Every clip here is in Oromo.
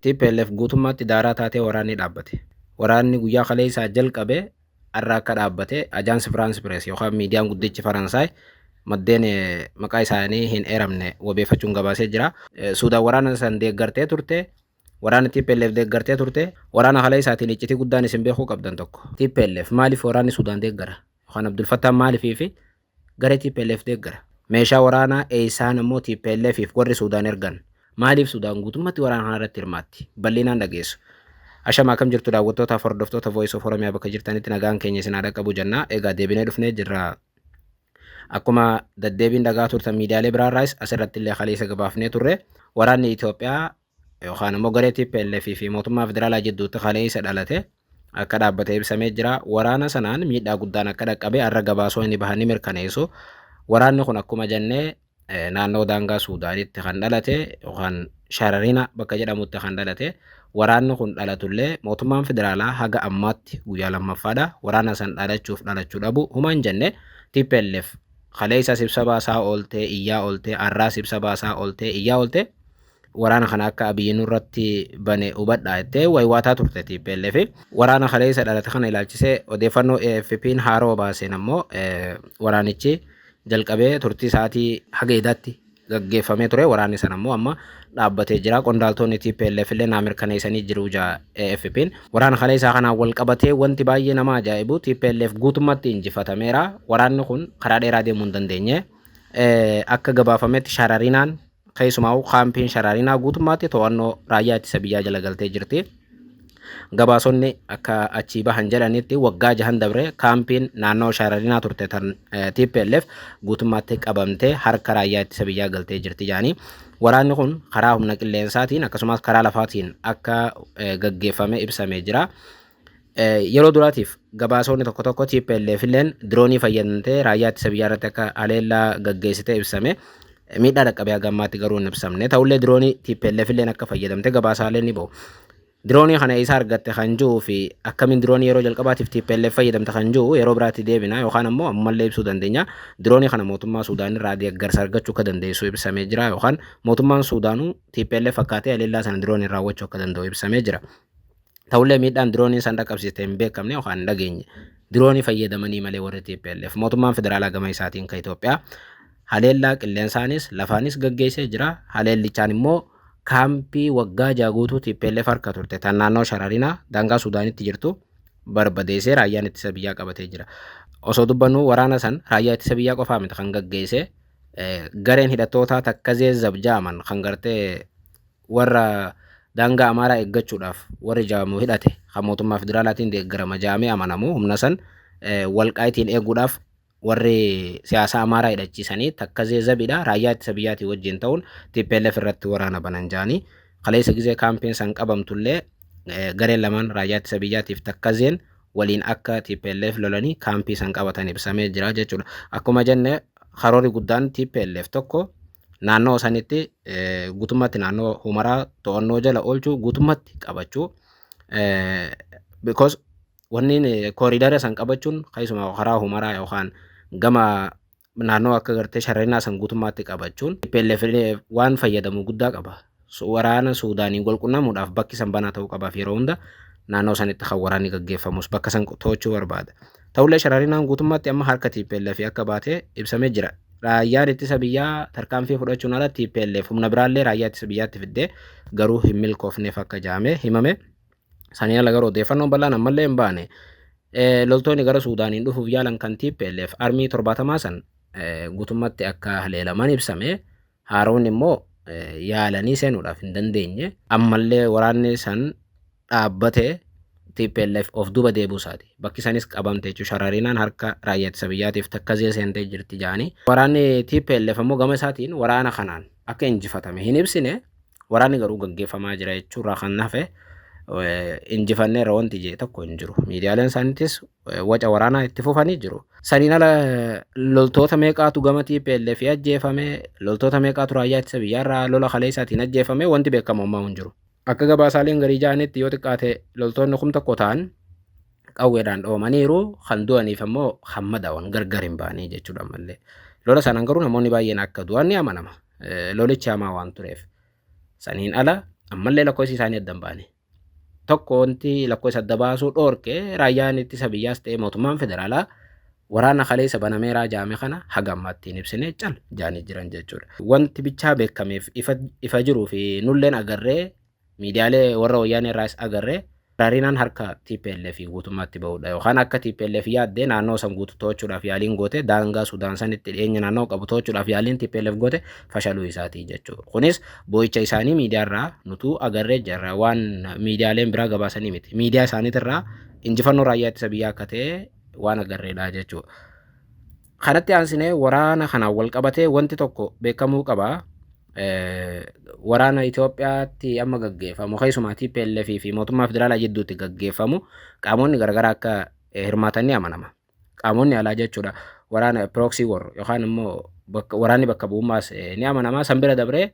TPLF guutummaatti daaraa taatee waraanni dhaabbate. Waraanni guyyaa kaleessaa jalqabe har'a akka dhaabbate Ajaansi Firaans Pirees yookaan miidiyaan guddichi Faransaay maddeen maqaa isaanii hin eeramne wabeeffachuun gabaasee jira. Suudaan waraana san deeggartee turte. Waraana TPLF deeggartee turte. Waraana kaleessaatiin iccitii guddaan isin beekuu qabdan tokko. TPLF maaliif waraanni Suudaan deeggara? Yookaan Abdul Fattaan maaliifii fi garee TPLF deeggara? Meeshaa waraanaa eessaan ammoo TPLFif warri Suudaan ergan? Maaliif Suudaan guutummaatti waraana kana irratti hirmaatti? Bal'inaan dhageessu. Ashama, akkam jirtu daawwattootaaf hordoftoota Voice of Oromiyaa? Bakka jirtanitti nagaan keenya isin haa dhaqqabu jenna. Egaa deebinee dhufnee jirra. Akkuma deddeebiin dhagaa turtan, miidiyaalee biraarraas asirratti illee kaleessa gabaafnee turre. Waraanni Itoophiyaa yookaan immoo garee TPLF fi mootummaa federaalaa jidduutti kaleessa dhalate akka dhaabbate ibsamee jira. Waraana sanaan miidhaa guddaan akka dhaqqabe har'a gabaasoo inni bahan ni mirkaneessu. Waraanni kun akkuma jennee naannoo daangaa Suudaanitti kan dhalate yookaan Shararina bakka jedhamutti kan dhalate. Waraanni kun dhalatullee mootummaan federaalaa haga ammaatti guyyaa lammaffaadha. Waraana san dhalachuuf dhalachuu dhabu humaa hin jenne. TPLF kaleessas ibsa baasaa ooltee iyyaa ooltee, har'aas ibsa baasaa ooltee iyyaa ooltee, waraana kana akka Abiyyi nurratti bane hubadhaa jettee waywaataa turte TPLF. Waraana kaleessa dhalate kana ilaalchisee odeeffannoo AFP'n haaroo baaseen ammoo waraanichi jalqabee turtii sa'aatii haga edaatti gaggeeffamee ture. Waraanni sana ammoo amma dhaabbatee jira. Qondaaltonni TPLF illee naa mirkaneessanii jiru jaa AFP'n. Waraana kaleessaa kanaan wal qabatee wanti baay'ee nama ajaa'ibu, TPLF guutummaatti injifatameera. Waraanni kun karaa dheeraa deemuu hin dandeenye. Akka gabaafametti Shararinaan, keessumaa kaampiin Shararinaa guutummaatti to'annoo raayyaa ittisa biyyaa jala galtee jirti. Gabaasonni akka achii bahan jedhanitti, waggaa 6n dabre kaampiin naannoo Shararinaa turte tan TPLF guutummaatti qabamtee harka raayyaa ittisa biyyaa galtee jirti jedhanii. Waraanni kun karaa humna qilleensaatiin akkasumas karaa lafaatiin akka gaggeeffame ibsamee jira. Yeroo duraatiif gabaasonni tokko tokko TPLF illeen diroonii fayyadamtee raayyaa ittisa biyyaa irratti akka haleellaa gaggeessite ibsame. Miidhaa dhaqqabee haga ammaatti garuu hin ibsamne. Ta'ullee diroonii TPLF illeen akka fayyadamte gabaasaaleen ni bahu. Diroonii kana eessa argatte kan jiru fi akkamiin diroonii yeroo jalqabaatiif TPLF fayyadamte kan jiru yeroo biraatti deebina yookaan ammoo ammallee ibsuu dandeenya. Diroonii kana mootummaa Suudaan irraa deeggarsa argachuu akka dandeessu ibsamee jira yookaan mootummaan Suudaanuu TPLF fakkaatee haleellaa sana dirooniin raawwachuu akka danda'u ibsamee jira. Ta'ullee miidhaan dirooniin san dhaqqabsiiste hin beekamne yookaan hin dhageenye. Diroonii fayyadamanii malee warri TPLF. Mootummaan federaalaa gama isaatiin kan Itoophiyaa haleellaa qilleensaanis lafaanis gaggeessee jira. Haleellichaan immoo kaampii waggaa 6 guutuu TPLF harka turte tan naannoo Shararinaa daangaa Suudaanitti jirtu barbadeessee raayyaan ittisa biyyaa qabatee jira. Osoo dubbannu, waraana san raayyaa ittisa biyyaa qofaa miti kan gaggeesse. Gareen hidhattootaa Takkazee Zab jaaman kan gartee warra daangaa Amaaraa eeggachuudhaaf warri jaamu hidhate, kan mootummaa federaalaatiin deeggarama jaamee amanamu, humna san Walqaayitiin eeguudhaaf warri siyaasa Amaaraa hidhachiisanii Takkazee Zabidha raayyaa ittisa biyyaatii wajjin ta'uun TPLF irratti waraana banan jaanii. Kaleessa gizee kaampiin san qabamtullee gareen lamaan, raayyaa ittisa biyyaatiif Takkazeen, waliin akka TPLF lolanii kaampii san qabatan ibsamee jira jechuudha. Akkuma jenne, karoorri guddaan TPLF tokko naannoo sanitti guutummaatti naannoo Humaraa to'annoo jala oolchuu, guutummaatti qabachuu, because wanni kooriidara san qabachuun keessumaa karaa Humaraa yookaan gama naannoo akka gartee Shararinaa san guutummaatti qabachuun TPLF waan fayyadamu guddaa qaba. Waraana Suudaaniin wal qunnamuudhaaf bakki san banaa ta'uu qabaaf. Yeroo hunda naannoo sanitti kan waraanni gaggeeffamus bakka san to'achuu barbaada. Ta'ullee Shararinaan guutummaatti amma harka TPLF akka baate ibsamee jira. Raayyaan ittisa biyyaa tarkaanfii fudhachuun ala TPLF humna biraallee raayyaa ittisa biyyaatti fiddee garuu hin milkoofneef akka jaame himame. Sanii ala garuu odeeffannoon bal'aan ammallee hin baane. Loltoonni gara Suudaaniin dhufuuf yaalan kan TPLF armii 70 san guutummaatti akka haleelaman ibsame. Haaroon immoo yaalanii seenuudhaaf hin dandeenye. Ammallee waraanni san dhaabbate TPLF of duuba deebuu isaati. Bakki sanis qabamte jechuudha. Shararinaan harka raayyaa ittisa biyyaatiif Takkazee seentee jirti jedhanii. Waraanni TPLF ammoo gama isaatiin waraana kanaan akka injifatame hin ibsine. Waraanni garuu gaggeeffamaa jira jechuurraa kan hafe injifanneerra wanti jee tokko hin jiru. Miidiyaaleen isaaniitis waca waraanaa itti fufanii jiru. Saniin ala loltoota meeqaatu gama TPLF ajjeefame, loltoota meeqaatu raayyaa ittisa biyyaarraa lola kaleessaatiin ajjeefame wanti beekamu ammaa hin jiru. Akka gabaasaaleen garii ja'anitti, yoo xiqqaate loltoonni 1000 ta'an qawweedhaan dhoomaniiru, kan du'aniif ammoo kan madaa'an gargar hin baanii jechuudha ammallee. Lola sanaan garuu namoonni baay'een akka du'an ni amanama. Lolichi hamaa waan tureef. Saniin ala Ammallee lakkoofsi isaanii adda hin baane. Tokko wanti lakkoofsa adda baasuu dhoorke raayyaan ittisa biyyaas ta'e mootummaan federaalaa waraana kaleessa banameeraa jaame kana haga ammaatti hin ibsine cal jaanii jiran jechuudha. Wanti bichaa beekameef ifa jiruu fi nulleen agarree miidiyaalee warra wayyaanee irraas agarree Raarinaan harka TPLF guutummaatti bahudha yookaan akka TPLF yaaddee naannoo san guutuu to'achuudhaaf yaaliin goote daangaa Sudaan sanitti dhiyeenya naannoo qabu to'achuudhaaf yaaliin TPLF goote fashaluu isaatii jechuudha. Kunis boo'icha isaanii miidiyaarraa nutuu agarree jirra waan miidiyaaleen biraa gabaasanii miti. Miidiyaa isaaniitirraa injifannoo raayyaa ittisa biyyaa akka ta'e waan agarreedha jechuudha. Kanatti aansinee waraana kanaan wal qabatee wanti tokko beekamuu qaba. Waraana Itoophiyaatti amma gaggeeffamu keessumaa TPLF fi mootummaa federaalaa jidduutti gaggeeffamu qaamonni garaagaraa akka hirmaatan ni amanama. Qaamonni alaa jechuudha. Waraana proxy war yookaan immoo waraanni bakka bu'ummaas ni amanama. San bira dabree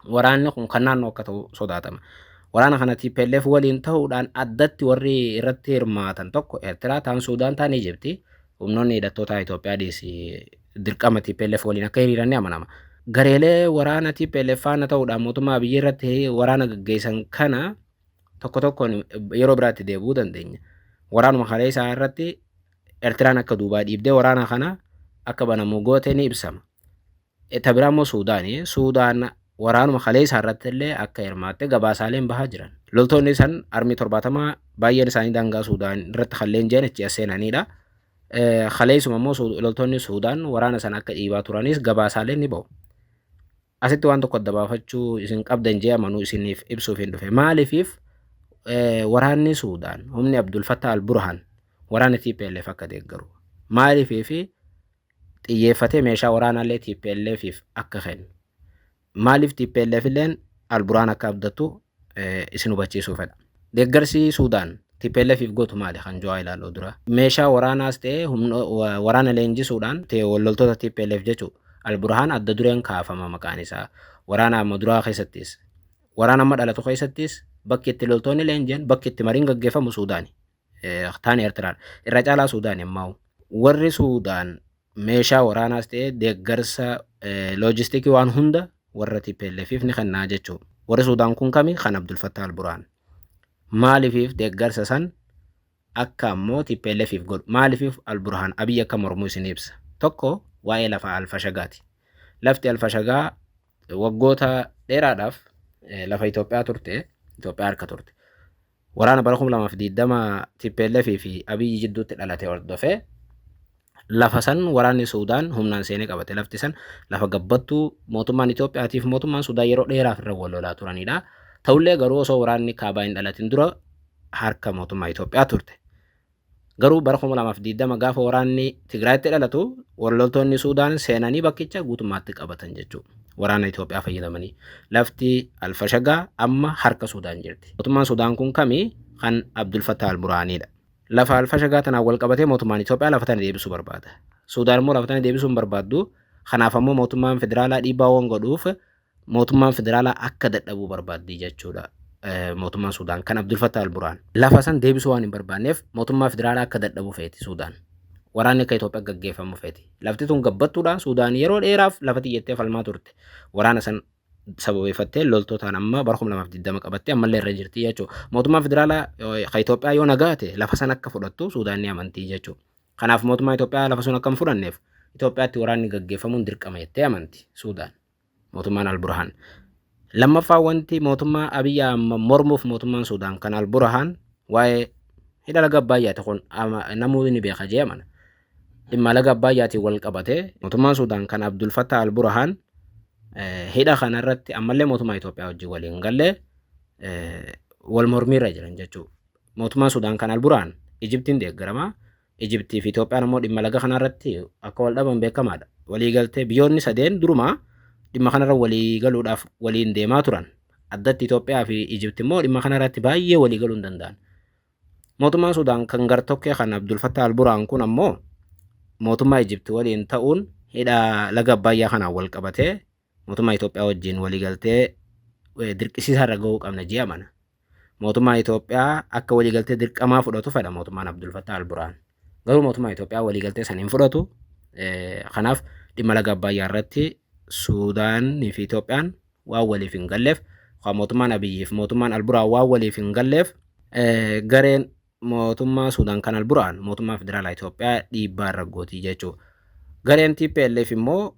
waraanni kun kan naannoo akka ta'u sodaatama. Waraana kana TPLF waliin ta'uudhaan addatti warri irratti hirmaatan tokko Eertiraa taan Suudaan taan Ijipti humnoonni hidhattoota Itoophiyaadhis dirqama TPLF waliin akka hiriiran ni amanama. Gareelee waraana TPLF faana ta'uudhaan mootummaa biyya irratti waraana gaggeessan kana tokko tokkoon yeroo biraatti deebi'uu dandeenya. Waraanuma kaleessaa irratti Eertiraan akka duubaa dhiibdee waraana kana akka banamu goote ni ibsama. Ta biraa immoo Suudaani. Suudaan waraanuma kaleessaa irratti illee akka hirmaatte gabaasaaleen bahaa jiran. Loltoonni san armii 70 baay'een isaanii daangaa Suudaan irratti kan leenji'an achi as seenanidha. Kaleessuma immoo loltoonni Suudaan waraana sana akka dhiibaa turanis gabaasaaleen ni bahu. Asitti waan tokko adda baafachuu isin qabdan jee amanuu isiniif ibsuuf hin dhufe. Maaliifiif waraanni Suudaan humni Abdul Fattah al-Burhaan waraana TPLF akka deeggaru. Maaliifiif xiyyeeffatee meeshaa waraanaallee TPLFif akka kennu. Maaliif TPLF illeen al-Burhaan akka abdattu isin hubachiisuu fedha. Deeggarsi Suudaan TPLFif gootu maali kan Jo'aa ilaaluu dura. Meeshaa waraanaas ta'e waraana leenjisuudhaan ta'e loltoota TPLF jechuudha. Al-Burhaan adda dureen kaafama maqaan isaa. Waraana amma duraa keessattis waraana amma dhalatu keessattis bakki itti loltoonni leenji'an bakki itti mariin gaggeeffamu Suudaani. Taan Eertiraan. Irra caalaa Suudaani ammaa. Warri Suudaan meeshaa waraanaas ta'e deeggarsa loojistikii waan hunda warra TPLFif ni kennaa jechuudha. Warri Suudaan kun kami? Kan Abdul Fattah al-Burhaan. Maaliifiif deeggarsa san akka ammoo TPLFif godhu? Maaliifiif al-Burhaan Abiy akka mormuu isin ibsa? Tokko waa'ee lafa Alfashagaati. Lafti Alfashagaa waggoota dheeraadhaaf lafa Itoophiyaa turte, Itoophiyaa harka turte. Waraana bara 2020 TPLF fi Abiy jidduutti dhalate hordofee lafa san waraanni Suudaan humnaan seenee qabate. Lafti san lafa gabbattuu mootummaan Itoophiyaatiif mootummaan Suudaan yeroo dheeraaf irra wal lolaa turanidha. Ta'ullee garuu osoo waraanni kaabaa hin dhalatin dura harka mootummaa Itoophiyaa turte. Garuu bara 2020 gaafa waraanni Tigraayitti dhalatu loltoonni Suudaan seenanii bakkicha guutummaatti qabatan jechuudha. Waraana Itoophiyaa fayyadamanii. Lafti Alfashagaa amma harka Suudaan jirti. Mootummaan Suudaan kun kami? Kan Abdul Fattah al-Burhaanidha. Lafa Alfashagaa tanaan wal qabatee mootummaan Itoophiyaa lafa tana deebisuu barbaada. Suudaan immoo lafa tana deebisuu hin barbaaddu. Kanaaf ammoo mootummaan federaalaa dhiibbaa waan godhuuf mootummaan federaalaa akka dadhabuu barbaaddi jechuudha. Mootummaan Suudaan kan Abdul Fattah al-Burhaan. Lafa san deebisuu waan hin barbaanneef mootummaa federaalaa akka dadhabu feeti Suudaan. Waraanni akka Itoophiyaa gaggeeffamu feeti. Lafti tun gabbattuudha. Suudaan yeroo dheeraaf lafa xiyyettee falmaa turte. Waraana san sababeeffattee loltootaan amma bara 2020 qabattee ammallee irra jirti jechuudha. Mootummaan federaalaa kan Itoophiyaa yoo nagaa ta'e lafa san akka fudhattu Suudaan ni amantii jechuudha. Kanaaf mootummaa Itoophiyaa lafa sun akka hin fudhanneef Itoophiyaatti waraanni gaggeeffamuun dirqama jettee amanti Suudaan. Mootummaan Al-Burhaan. Lammaffaa wanti mootummaa Abiy Ahmad mormuuf mootummaan Suudaan kan Al-Burhaan waa'ee hidha laga Abbaayyaati kun namuu ni beeka jee amana. Dhimma laga Abbayyaatiin wal qabatee mootummaan Suudaan kan Abdul Fattah Al-Burhaan hidha kanarratti ammallee mootummaa Itoophiyaa wajjin waliin galle wal mormiirra jiran jechuudha. Mootummaan Suudaan kan Al-Burhaan Ijiptiin deeggarama. Ijiptii fi Itoophiyaan ammoo dhimma laga kanarratti akka wal dhaban beekamaadha. Waliigaltee biyyoonni sadeen durumaa dhimma kanarra walii galuudhaaf waliin deemaa turan. Addatti Itoophiyaa fi Ijipti immoo dhimma kanarratti baay'ee walii galuu hin danda'an. Mootummaan Sudaan kan gartokkee kan Abdul Fattah al-Burhaan kun ammoo mootummaa Ijipti waliin ta'uun hidha laga Abbayyaa kanaan wal qabatee mootummaa Itoophiyaa wajjin waliigaltee dirqisiisaa irra gahuu qabna jee amana. Mootummaan Itoophiyaa akka waliigaltee dirqamaa fudhatu fedha mootummaan Abdul Fattah al-Burhaan. Garuu mootummaan Itoophiyaa waliigaltee san hin fudhatu. Kanaaf dhimma laga Abbayyaa irratti Suudaanii fi Itoophiyaan waan waliif hin galleef Yookaan mootummaan Abiyyiif mootummaan Alburhaan waan waliif hin galleef, gareen mootummaa Suudaan kan Alburhaan mootummaa federaalaa Itoophiyaa dhiibbaa irra gootii jechuudha. Gareen TPLF immoo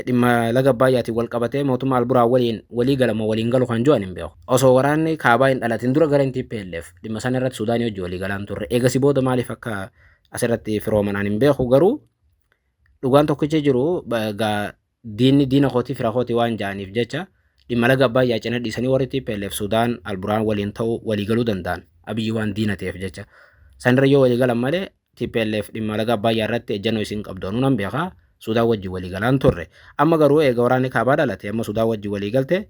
dhimma laga Abbayyaatiin wal qabatee mootummaa Alburhaan waliin walii galamoo waliin galu kan jiran hin beeku. Osoo waraanni kaabaa hin dhalatin dura gareen TPLF dhimma sana irratti Suudaanii wajjin walii galaan turre. Eegasi booda maaliif akka asirratti firoomanaan hin beeku, garuu dhugaan tokkichi jiru diinni diina kootii fira kootii waan ja'aniif jecha dhimma laga Abbayyaa cina dhiisanii warri TPLF Sudaan Alburhaan waliin ta'uu walii galuu danda'an, Abiyyi waan diina ta'eef jecha. Sanirra yoo walii galan malee TPLF dhimma laga Abbayyaa irratti ejjennoo isin qabdu anuu nan beekaa, Sudaan wajjin walii galaan turre. Amma garuu eega waraanni kaabaa dhalate amma Sudaan wajjin walii galte,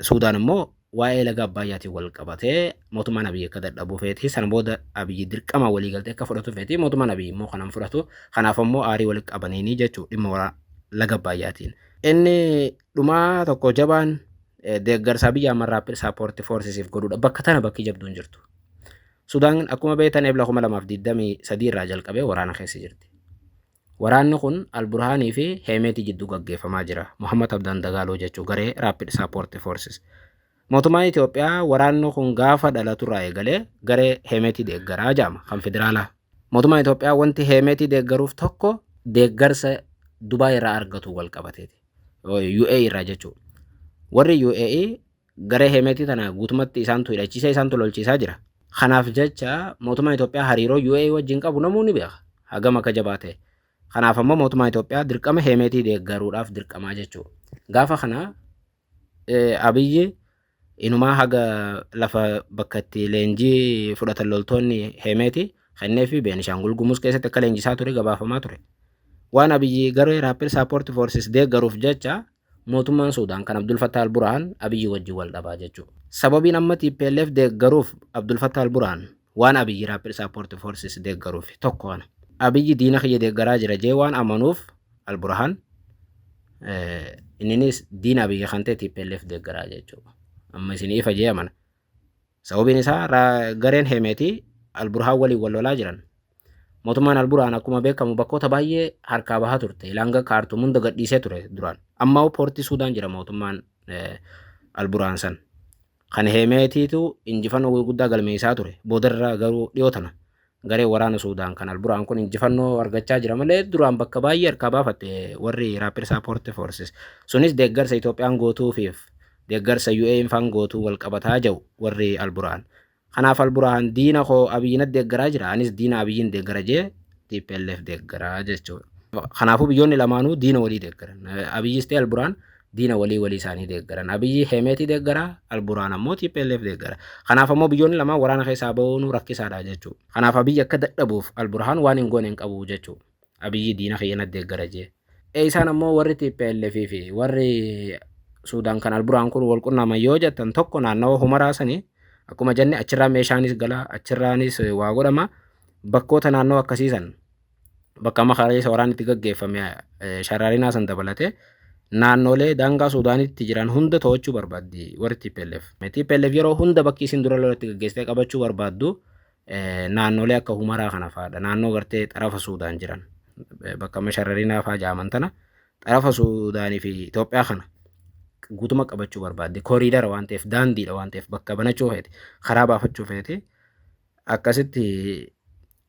Sudaan immoo waa'ee laga Abbayyaatiin wal qabatee mootummaan Abiyyi akka dadhabuu feeti. Sana booda Abiyyi dirqama walii galtee akka fudhatu feeti. Mootummaan Abiyyi immoo kanan fudhatu. Kanaaf immoo aarii walitti qabaniini jechuudha dhimma laga Abbayyaatiin. Inni dhumaa tokko jabaan deeggarsa Abiyyi Ahmad Rapid Support Forcesiif godhudha. Bakka tana bakki jabduun jirtu. Sudaan akkuma beektan Ebla 2023 irraa jalqabee waraana keessa jirti. Waraanni kun Alburhaanii fi Heemeetii jidduu gaggeeffamaa jira. Muhammad Hamdaan Dagaaloo jechuun garee Rapid Support Forces. Mootummaan Itoophiyaa waraanni kun gaafa dhalatu irraa eegalee garee Heemeetii deeggaraa jedhama kan federaalaa. Mootummaan Itoophiyaa wanti Heemeetii deeggaruuf tokko deeggarsa Dubaay irraa argatu wal qabateeti. UAE irraa jechuudha. Warri UAE garee Heemeetii tana guutumatti isaantu hidhachiisee isaantu lolchiisaa jira. Kanaaf jecha mootummaan Itoophiyaa hariiroo UAE wajjin qabu namoonni beeka. Hagam akka jabaa ta'e. Kanaaf ammoo mootummaan Itoophiyaa dirqama Heemeetii deeggaruudhaaf dirqamaa jechuudha. Gaafa kana Abiyyi inumaa haga lafa bakka itti leenjii fudhatan loltoonni Heemeetii kennee fi Beenishaangul Gumuz keessatti akka leenjisaa ture gabaafamaa ture. Waan Abiyyi garee Rapid Support Forces deeggaruuf jecha mootummaan Suudaan kan Abdul Fattah al-Burhaan Abiyyi wajjin wal dhabaa jechuudha. Sababiin amma TPLF deeggaruuf Abdul Fattah al-Burhaan waan Abiyyi Rapid Support Forces deeggaruuf tokko kana. Abiyyi diina kiyya deeggaraa jira jee waan amanuuf al-Burhaan inninis diina Abiyyi kan ta'e TPLF deeggaraa jechuudha. Amma isin ifa jee amana. Sababiin isaa gareen Hemeetii al-Burhaan waliin wal lolaa jiran. Mootummaan al-Burhaan akkuma beekamu bakkoota baay'ee harkaa bahaa turte. Hanga Kaartuum hunda gadhiisee ture duraan. Amma poortii Suudaan jira mootummaan al-Burhaan san. Kan Hemeetiitu injifannoo gurguddaa galmeessaa ture. Boodarra garuu dhiyoo tana garee waraana Suudaan kan al-Burhaan kun injifannoo argachaa jira malee duraan bakka baay'ee harkaa baafatte warri Rapid Support Forces. Sunis deeggarsa Itoophiyaan gootuufiif deeggarsa UAE faan gootuu wal qabataa jiru warri al-Burhaan. Kanaaf al-Burhaan diina koo Abiyyi deeggaraa jira, anis diina Abiyyiin deeggara jee TPLF deeggaraa jechuudha. Kanaafuu biyyoonni lamaanuu diina walii deeggaran. Abiyyis ta'e al-Burhaan diina walii walii isaanii deeggaran. Abiyyi Hemeetii deeggara, al-Burhaan ammoo TPLF deeggara. Kanaaf ammoo biyyoonni lamaan waraana keessaa bahuun rakkisaadha jechuudha. Kanaaf Abiyyi akka dadhabuuf al-Burhaan waan hin goone hin qabu jechuudha. Abiyyi diina kiyya deeggara jee. Isaan ammoo warri TPLF fi warri Suudaan kan al-Burhaan kun wal qunnaman yoo jettan, tokko naannawa Humaraa sanii akkuma jenne achirraa meeshaanis gala, achirraanis waa godhama, bakkoota naannoo akkasiisan bakka amma kaleessa waraanni itti gaggeeffame Sharaarinaa san dabalatee naannolee daangaa Suudaanitti jiran hunda to'achuu barbaaddi warri TPLF. TPLF yeroo hunda bakki isin dura lolatti gaggeessitee qabachuu barbaaddu naannolee akka Humaraa kana fa'aadha. Naannoo gartee xarafa Suudaan jiran bakka amma Shararinaa fa'aa jaaman tana xarafa Suudaanii fi Itoophiyaa kana guutuma qabachuu barbaaddi. Kooriidara waan ta'eef, daandiidha waan ta'eef, bakka banachuu feeti, karaa baafachuu feeti. Akkasitti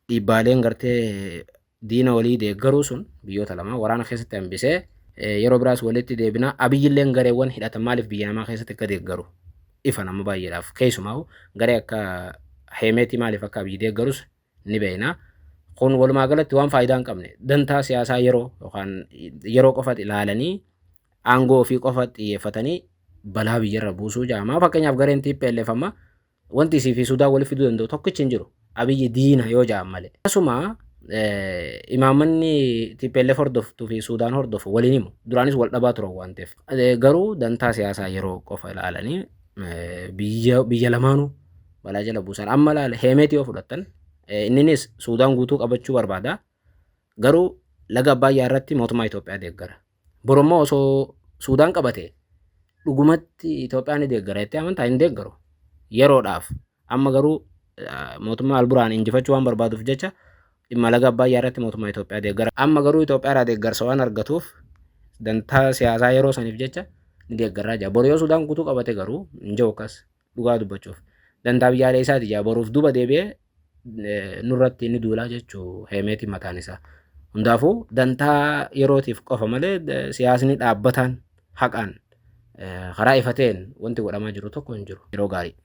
dhiibbaaleen gartee diina walii deeggaruu sun biyyoota lama waraana keessatti hambisee yeroo biraas walitti deebina. Abiyyilleen gareewwan hidhatan maaliif biyya namaa keessatti akka deeggaru ifa nama baay'eedhaaf, keessumaa garee akka Heemeetii maaliif akka Abiyyi deeggarus ni beekna. Kun walumaa galatti waan faayidaa hin qabne, dantaa siyaasaa yeroo yookaan yeroo qofa ilaalanii aangoo ofii qofa xiyyeeffatanii balaa biyyarra buusuu jedhama. Fakkeenyaaf gareen TPLF amma wanti isii fi Sudaan walitti fiduu danda'u tokkichi hin jiru. Abiyyi diina yoo jedhan malee. Akkasuma imaammanni TPLF hordoftuu fi Sudaan hordofu waliin himu. Duraanis wal dhabaa turan waan ta'eef. Garuu dantaa siyaasaa yeroo qofa ilaalanii biyya lamaanuu balaa jala buusan. Amma ilaala, Heemeetii yoo fudhattan inninis Sudaan guutuu qabachuu barbaada. Garuu laga Abbaayyaa irratti mootummaa Itoophiyaa deeggara. Borommoo osoo Sudaan qabate dhugumatti Itoophiyaan ni deeggara jettee amantaa? Hin deeggaru. Yeroodhaaf. Amma garuu mootummaa Alburhaan injifachuu waan barbaaduuf jecha dhimma laga Abbaayyaa irratti mootummaa Itoophiyaa deeggara. Amma garuu Itoophiyaa irraa deeggarsa waan argatuuf dantaa siyaasaa yeroo saniif jecha Ni deeggarraa jaa. Boru yoo Sudaan guutuu qabate garuu hin jiru akkas dhugaa dubbachuuf. Dantaa biyyaalee isaati jaa, boruuf duuba deebi'ee nurratti ni duulaa jechuu Heemeeti mataan isaa. Hundaafuu dantaa yerootiif qofa malee siyaasni dhaabbataan haqaan karaa ifa ta'een wanti godhamaa jiru tokko hin jiru. Yeroo gaarii.